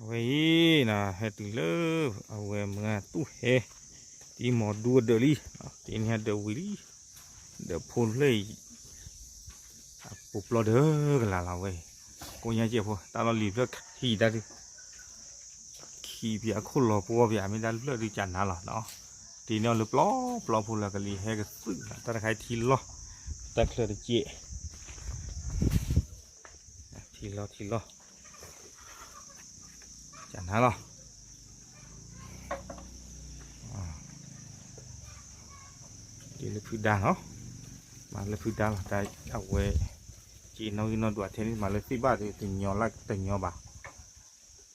အဝဲအံၤ ဟဲတုၤလၢ အဝဲမုၢ်ဂၤတူၢ်ဟဲ တံၤမီၤဒူအဒၢးလံ, တ့န့ၢ်အဒၢးဝံၤလံ, ဒၢးဖိတဖျၢၣ်အံၤ အပူၤပျီဒၢကလၤလီၤဝဲ, ကိးညါကဲးဖိ တၢ်လီၢ်လံၤဖျၢၣ်ခံဒၣ်ဒုး ခံဖျၢၣ်အခိၣ်လီၤပှီၢ်ဖျၢၣ် မ့ၢ်တၢ်တဖျၢၣ်ဒုးကနၤလီၤနီၤ, တ့န့ၢ်အီၤလၢပျီပျီဖိလၢကလံၤဟဲကသုး တၢ်တခါအံၤထံလီၢ်, တၢ်ချၢတကဲး ထံလီၢ်ထံလီၢ် ကနၤလီၤ, တ့လၢဖုဒါနီၤ, မၤလၢဖုဒါလီၤ, တၢ်အဝဲ က့ၤနီၣ်ဂံၢ်နီၣ်ဒွးထဲန့ၣ် မၤလၢသ့ၣ်ဘၣ်ဒီး တညီလၢတညီဘၣ်,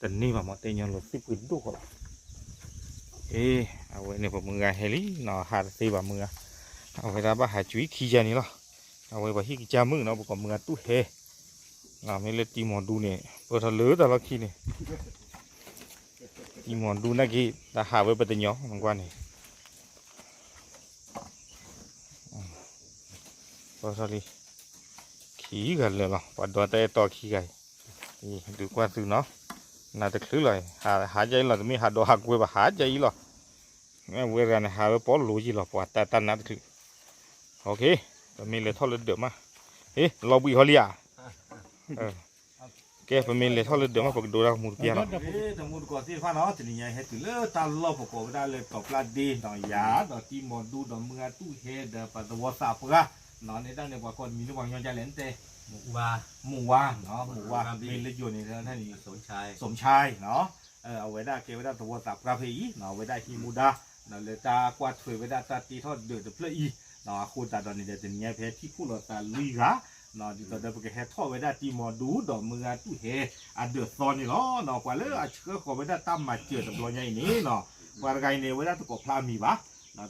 တန့ၢ်ဘၣ်မ့ၢ်တဲညီလိာ်သ့ၣ်ပှ့ၤဒိၣ်ဃီလီၤ, အ့ အဝဲန့ၣ် ပမုၢ်ဂၤဟဲလံနီၤ, ဟးတသ့ဘၣ်မုၢ်ဂၤ, အဝဲဒၣ်ဘၣ်ဟးကွံာ်ခံယၤန့ၣ်လီၤ, အဝဲပှၤဟံၣ်ကစၢ်မုၣ်နီၤ ပကိးမုၢ်ဂၤတူၢ်ဟဲ မ့ၢ်လၢတံၤမီၤဒူန့ၣ် ပၢၢ်ထီၣ်လၢတၢ်လီၢ်ခံန့ၣ်, တံၤမီၤဒူနာ်က့ တၢ်ဟးဝဲပတညီ နကွၢ်န့ၣ်, ပၢၢ်ထီၣ်လံ, ခံဂၤလၢာ်လီၤ ပှၤဒိးတၢ်အဲၣ်တီခံဂၤအံၤ, ဒုးကွၢ်သုနီၤ, နၤတချုးလီၤ, ဟးကၢ်အံၤလီၤ တမ့ၢ်ဟးဒိးဟးကွဲဘၣ် ဟးကၢ်အံၤလီၤ, မ့ၢ်ဝဲတဂၤန့ၣ် ဟးဝဲပီလိၤက့ၤလီၤ ပှၤတၢ်တၢ်နါတချုး, ပမ့ၢ်လဲၤထီၣ်လၢဒၢးမး, ဟ့ လီၤဘှံးဟီလံဧါ ကဲ ပမ့ၢ်လဲၤထီၣ်လၢဒၢးမး ပကဒိတၢ်မူတပျၢ်လီၤ, တမူတကိးသ့ၣ်တဖၣ်နီၤ, တနံၤညါဟဲတုၤလၢတၢ်လီၢ်ပကိးဝဲဒၣ်လၢကီးပျၢ်ဒ့နီၤ, ယၤဒီးတံၤမီၤဒူဒီးမုၢ်ဂၤတူၢ်ဟဲဒီးပှၤသဝီသးပှၢ်, န့ၣ်တၢ်န့ၣ်ပှၤကိးတမံၤန့ၣ်ပှၤကညီဒ်လဲၣ်န့ၣ်တဲ မုၢ်ဝါ, မ့ၢ်လၢယိၤန့ၣ် စူးဆါနီၤ, အဝဲဒၣ်ကဲဝဲဒၣ်သဝီသးပှၢ်ဖဲအံၤနီၤ, အဝဲဒၣ်ဟံးမူဒါ လၢတၢ်ကွၢ်ထွဲဝဲဒၣ်တၢ်တ့ထီၣ်ဒၢးတဖျၢၣ်အံၤ, အဃိသတးဒီးန့ၣ်ဒီး တနံၤညါဖဲထံၣ်ခိၣ်လိာ်သးလွံၢ်ဂၤ, ဒ်သိးဒီးပကဟဲထီၣ်ဝဲဒၣ်တံၤမီၤဒူဒီးမုၢ်ဂၤတူၢ်ဟဲအဒၢးသီန့ၣ်လီၤ, ပှၤလၢအဆှၢဃီၤဝဲဒၣ်တၢ်မၤစၢၤတဘျီညါအံၤန့ၣ်နီၤ, ပှၤတဂၤအံၤန့ၣ် အဝဲဒၣ်တကိးဖျါမံၤဘၣ်,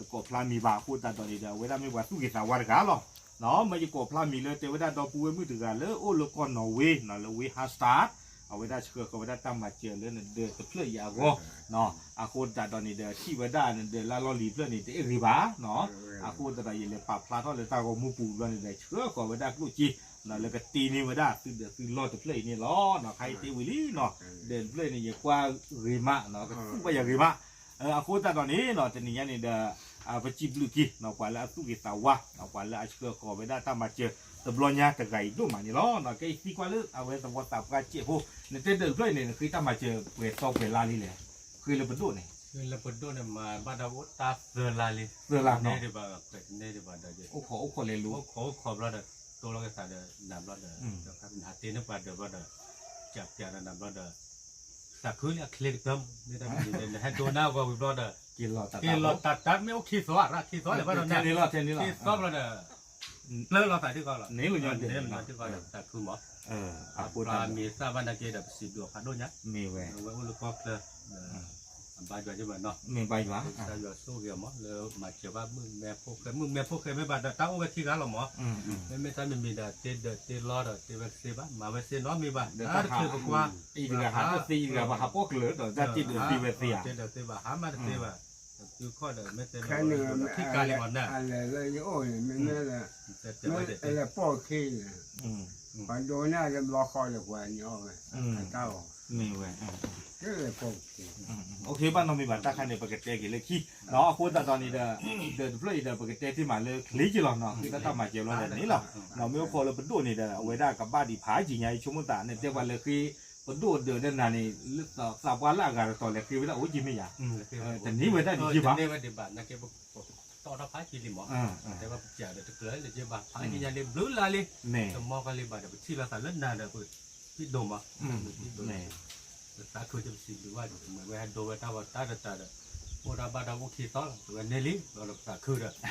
တကိးဖျါမံၤဘၣ် အဃိသတးဒီးန့ၣ်ဒီး အဝဲဒၣ်မ့ၢ်ပှၤသူၣ်ဂ့ၤသးဝါတဂၤလီၤ, မ့ၢ်ယကိးဖျါမံၤလၢတဲဝဲဒၣ်ဒီပုၢ်ဝဲၢ်မုၣ်တဂၤလၢအိၣ်လၢကီၢ်နီၣ်ဝ့ လၢဝ့ဟါစတၢ် အဝဲဒၣ်ဆှၢဃီၤဝဲဒၣ်တၢ်မၤစၢၤလၢနဒၢးတဖျၢၣ်အံၤအဂီၢ်, အဃိသတးဒီးန့ၣ်ဒီး ထံၣ်ဝဲဒၣ်နဒၢးလၢလီၢ်လံၤတဖျၢၣ်န့ၣ် တအဲၣ်ဂ့ၤဘၣ်, အဃိသတးဒီး ယလဲၤပာ်ဖျါထီၣ်လၢတၢ်ဂီၤမူပူၤဘျီန့ၣ်ဒီး ဆှၢဃီၤဝဲဒၣ်ကျိၣ်စ့ လၢကတ့န့ၢ်ဝဲဒၣ်သုဒၢးသုလီၢ်တဖျၢၣ်အံၤန့ၣ်လီၤ, ခါအံၤတ့ဝံၤလံနီၤ, ဒၢးတဖျၢၣ်အံၤန့ၣ် ယကွၢ်ဂ့ၤမး ကသူၣ်ဘၣ်ယၤဂ့ၤမး, အဃိသတးဒီးန့ၣ်နီၤ တနံၤညါန့ၣ်ဒီး ပစံးဘျုးက့ၤ ပှၤလၢအသူၣ်ဂ့ၤသးဝါ ပှၤလၢအဆှၢဃီၤဝဲဒၣ်တၢ်မၤစၢၤ တဘျီညါတဂၤအံၤဒိၣ်မးန့ၣ်လီၤ, ကဲအံၤသံကွၢ်လၢအဝဲသဝီသးပှၢ်စဲးဖိ, နတဲဒၢးတဖျၢၣ်အံၤန့ၣ် နဃ့တၢ်မၤစၢၤပှဲၤသီပှဲၤလါလံလဲၣ်, ဃ့လၢပဒိၣ်န့ၣ်, ဃ့လၢပဒိၣ်န့ၣ် မၤဘၣ်ဒီးအိၣ်တၢ်သၢလါလံ, သၢလါန့ၣ်, အိၣ်ခိးအိၣ်ခိးလဲၤလူၤ, အိၣ်ခိးအိၣ်ခိးဘျီဒီး တိလီၤက့ၤသးဒီးနၤဘျီဒီး, ဟးတ့န့ၢ်ပှၤဒၢးဘျီဒီး, ကးပျးဒီးနၤဘျီဒီး သးခုလၢအချ့တကၢၢ်, မ့ၢ်တၢ်မနုၤလဲၣ် နဟဲဒိနါအဂီၢ်ဝံၤဘျီဒီး, က့ၤလီၤတၢ်တၢ်မ့ၢ်အိၣ်ခံသီ ရၣ်ခံသီလဲၣ်ဘၣ်ဒီး, ခံသီဘျီဒီး, ပျၢလီၤသးဒ်ကီးလီၤ, န့ၢ်လီၤညါဒ်ကီးလီၤ, သးခုမး, အဃိသတးမ့ၢ်သးဘၣ်နာ်က့ဒီး ပစံးဘျုးအဖးဒိၣ်ညါ, မ့ၢ်ဝဲ, အဝဲအိၣ်လၢကီၢ်ချၢ, အဘါယွၤက့မးနီၤ, မ့ၢ်ဘါယွၤ, ကစၢ်ယွၤဆိၣ်ဂ့ၤအီၤမး လၢမၤစၢၤဘၣ်မုၣ်မဲဖိဃဲ, မုၣ်မဲဖိဃဲမ့ၢ်ဘၣ်ဒီး တၢ်အိၣ်ဝဲခံဂၤလီၤမး, မ့မ့ၢ်တၢ်မံၤမံၤဒီး တ့ဒၢးတ့လီဒီး တ့ဝဲတသ့ဘၣ်, မၤဝဲသ့နီတမံၤဘၣ်, တၢ်တချုးပကွၢ်, အံၤတဂၤဟးတသ့ အံၤတဂၤပဟးပီၣ်ကလၢာ်ဒီး တၢ်တ့ဒၢးသ့ဝဲသ့ဧါ, တ့ဒၢးသ့ဘၣ် ဟးမးတသ့ဘၣ်, သုခီၣ်ဒီး မ့ၢ်တဲလၢ ခံကါလံမးနၢ်, အလဲၤလၢယအိၣ်န့ၣ် မ့မ့ၢ်လၢ မ့ၢ်လၢပီၣ်ခ့န့ၣ်, ပှၤဒိနါလၢဘျီဃီဒီးပှၤညီဝဲ, အတၢ်အီၤ, မ့ၢ်ဝဲ, ကဲလၢပီၣ်ခ့, အိၣ်ခ့ဘၣ်နီတမံၤဘၣ် တၢ်ခါန့ၣ် ပကတဲက့ၤလၢခံ, အဃိသတးဒီးန့ၣ်ဒီး, ဒၢးတဖျၢၣ်အံၤဒီး ပကတဲတ့ၢ်မးလၢချ့က့ၤလီၤနီၤ, ဃ့တၢ်တၢ်မၤစၢၤလီၤဒီးန့ၣ်လီၤ, မ့ၢ်အိၣ်ခိးလၢပဒိၣ်န့ၣ်ဒီး အဝဲဒၣ်ကဘၣ်ဒံးဖးယံာ်ညါအံၤ ဆိကမိၣ်သး နတဲပှၤလၢဃ့ ပဒိၣ်ဒၢးဒၢးနၤန့ၣ် လၢသးပှၢ်လၢအဂၤတတီၤလဲၤဃ့ဝဲဒၣ်အိၣ်က့ၤမ့ၢ်ယၤ, တန့ၢ်ဝဲဒၣ်ဒံးက့ၤဘၣ်, တန့ၢ်ဝဲဒံးဘၣ် နာ်က့ပတီၢ်ထီၣ်ဖးက့ၤလံမး, တဲဝဲပစၢ်ဒီးတကျၢၤလၢက့ၤဘၣ် ဖးက့ၤညါလံ ဘျုးလါလံ, တမီၢ်ကီလံဘၣ်ဒီး ပထံၣ်လိာ်သးလၢနၤဒီး ပထံၣ်ဒိၣ်မး, ပထံၣ်ဒိၣ်, ပသးခုကပစံးဘျုးဘၣ် မ့ၢ်ဝဲဟဲဒိဝဲတၢ်ဝဲတၢ်တတၢ်ဒီး, အိၣ်ဒၣ်ဘၣ်ဒီးအိၣ်ခံသီလီၤ ပဝဲန့ၢ်လံ ဒီးပသးခုဒီး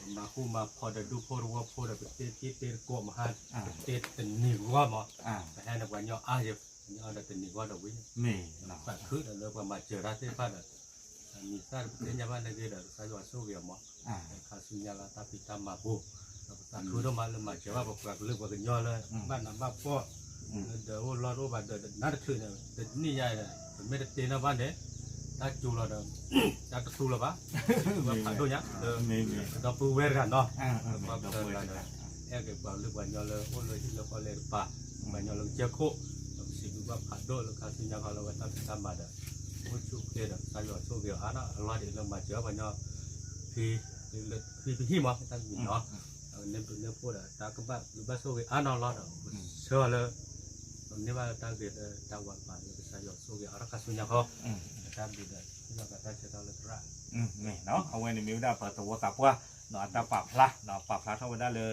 ပမၤဃူမၤဖိးဒီးဒူဖိတဝီဖိဒီး ပတ့တ့တ့တကိးမဟါ, ပတ့တနံၤဂီၢ်မး, ပဟဲန့ၣ်ပှၤညီအါယဲ, ပှၤညီအါဒီးတနံၤဂီၢ်ဒီးဝံၤ, ပသးခုဒီးလၢပှၤမၤစၢၤတၢ်သ့ၣ်တဖၣ်ဒီး မံၤသၣ်ဒီးပသ့ၣ်ညါဘၣ်နာ်က့ဒီး ကစၢ်ယွၤဆိၣ်ဂ့ၤအီၤမး, ခါဆူညါလၢတၢ်ဖံးတၢ်မၤပူၤ, ဒီးပသးခုဒိၣ်မးလၢမၤစၢၤဘၣ်ပပှၤကလုာ်ပှၤကညီလၢ ဘၣ်နးဘၣ်ဖှီၣ်, လၢဒၢးအိၣ်လီၢ်တအိၣ်ဘၣ်ဒီး နါတချုးန့ၣ် တနံၣ်ညါဒီး ပမ့ၢ်တတ့ထီၣ်ဘၣ်န့ၣ် တၢ်စူၤလီၤဒီး တၢ်တသူလၢၤဘၣ်, ဝဲဖးဒိၣ်ညါ ဒီပုၢ်ဝဲၢ်တဂၤနီၤ, ဒီပုၢ်ဝဲၢ်တဂၤဒီး အဲၣ်က့ၤပှၤကလုာ်ပှၤကညီလၢအိၣ်လၢဟံၣ်လၢဃီလဲၤတပၤ, ပှၤကညီလၢကစၢၢ်ခိၣ်, ဒီးပစံးဘျုး ဘၣ်ဖးဒိၣ်လၢခါဆူညါခီလၢအဝဲတၢ်ဖံးတၢ်မၤဒီး အိၣ်ဆူၣ်အိၣ်ချ့ဒီး ကစၢ်ယွၤဆိၣ်ဂ့ၤအီၤအါနီၤ အလီၢ်ဒ်လၢမၤစၢၤပှၤကညီ ဖံဖံဟံၣ်မး တၢ်မံၤနီၤ န့ၢ်ဘျုးန့ၢ်ဖှိၣ်ဒီး တၢ်ကဘၣ်ဘျုးဘၣ်ဆိၣ်ဂ့ၤအါနီၤလီၤဒီး ဆၢအီၤလၢ န့ၢ်ဘၣ်လၢတၢ်ဂ့ၤလၢတၢ်ဝးပာ်လၢကစၢ်ယွၤဆိၣ်ဂ့ၤအီၤဒီးခါဆူညါခီ တၢ်ဘျုးဒီး ဟ့ၣ်လီၤကတၢ်ဆၢကတီၢ်လၢသရၣ် မ့ၢ်နီၤ အဝဲန့ၣ်မ့ၢ်ဝဲဒၣ်ပသဝီသးပှၢ် အတၢ်ပာ်ဖျါ ပာ်ဖျါထီၣ်ဝဲဒၣ်လၢ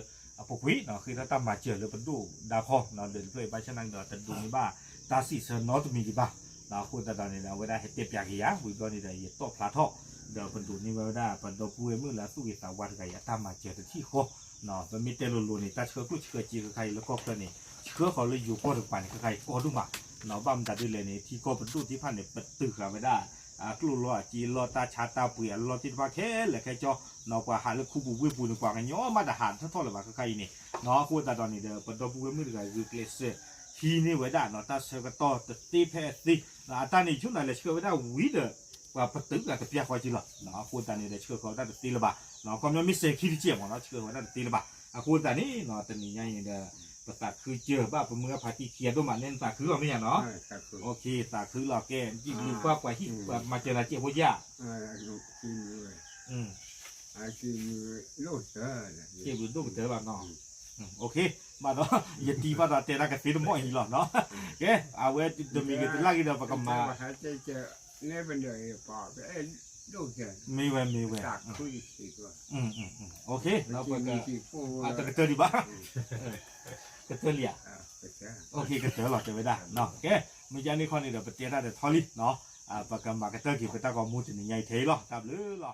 အပူၤကွံာ် ဃ့ထီၣ်တၢ်မၤစၢၤလၢပဒိၣ်ဒါခီ ဒီးတဖျၢၣ်အံၤဘၣ်ဆၣ်နာ်က့ဒီး တဒိးန့ၢ်ဘၣ်တၢ်စံးဆၢနီတမံၤဒံးဘၣ် အဃိသတးဒီးန့ၣ်ဒီး အဝဲဒၣ်ဟဲတဲပၠးက့ၤယၤ ဝံၤဘျီန့ၣ်ဒီး ယတီၣ်ဖျါထီၣ် ဒီးပဒိးန့ၢ်ဝဲဒၣ် ပဒီပုၢ်ဝဲၢ်မုၣ်လၢအသူၣ်ဂ့ၤသးဝါတဂၤအံၤ အတၢ်မၤစၢၤတထံၣ်ဃီ ပမ့ၢ်တဲလိၤလိၤန့ၣ် တၢ်ဆှၢကျိၣ်ဆှၢစ့ခဲခါအံၤလၢကီၢ်ချၢန့ၣ် ဆှၢဃီၤလၢယိၤကီၢ်တကပၤန့ၣ် ခဲခါအံၤကီဒိၣ်မး ဘၣ်မတၤဒ်လဲၣ်န့ၣ် ထံကီၢ်ပဒိၣ်သ့ၣ်တဖၣ်န့ၣ် ပတုာ်ဃာ်ဝဲဒၣ် အကျိၣ်လီၢ်အစ့လီၢ် တၢ်ဆါတၢ်ပှ့ၤအလီၢ်သ့ၣ်တဖၣ်ခဲလၢာ်ခဲဆ့ ပှၤဟးလၢခူပူၤဝ့ၢ်ပူၤန့ၣ် ပှၤကညီမးတဟးထီၣ်ထီၣ်လၢၤဘၣ်ခဲခါအံၤန့ၣ် အဃိသတးဒီးန့ၣ်ဒီး ပဒီပုၢ်ဝဲၢ်မုၣ်တဂၤဂုာ်ကျဲးစၢး ဟံးန့ၢ်ဝဲဒၣ် တၢ်ဆၢကတီၢ်တသ့ဖဲအသ့ အတၢ်န့ၣ် ယဆိကမိၣ်လၢဆှၢဝဲဒၣ်ဝံၤဒီး ပှၤပတုာ်ဃာ်တပျၢ်ဃီက့လီၤ အဃိသတးန့ၣ်ဒီး ဆှၢဃီၤဝဲဒၣ်တသ့လၢၤဘၣ် ခီပညီမ့ၢ်စဲၤခံတကဲးမ့ၢ်နီၤ ဆှၢဃီၤဝဲဒၣ်တသ့လၢၤဘၣ် အဃိသတးန့ၣ် တနံၤညါအံၤဒီး ပသးခုစၢၤဘၣ်ပမုၢ်အဖါတံၢ်ခံဂၤဒိၣ်မး နဲနသးခုလီၤမ့ၢ်ဧါနီၤ သးခုလီၤကဲ ယံာ်ဘျုးကွၢ်ကွၢ်ဟံၣ် ပှၤမၤစၢၤနၤစ့ဖိယၢ် စ့ဘျုးဒိၣ်ကတၢၢ်လီၤနီၤ ဘၣ်ဒီးယတံၤဘၣ်ဒီးတဲတၢ်ကသ့တမီၢ်အံၤလီၤနီၤ ကဲ အဝဲတမံၤဂ့ၤတလၢ်ဂ့ၤဒီးပကမၤ မ့ၢ်ဝဲမ့ၢ်ဝဲ မ့ၢ်ဝဲ တကတၢၢ်ဒံးဘၣ် ကတၢၢ်လံဧါ ကတၢၢ်လီၤတဲဝဲဒၣ် ကဲ မ့ၢ်ယါန့ၣ်ခီန့ၣ်ဒီး ပတဲတၢ်ဒီးထီလံနီၤ ပကမၤကတၢၢ်က့ၤပတၢ်ဂီၤမူတနံၤညါအံၤထဲအံၤလီၤ တၢ်ဘျုးလီၤ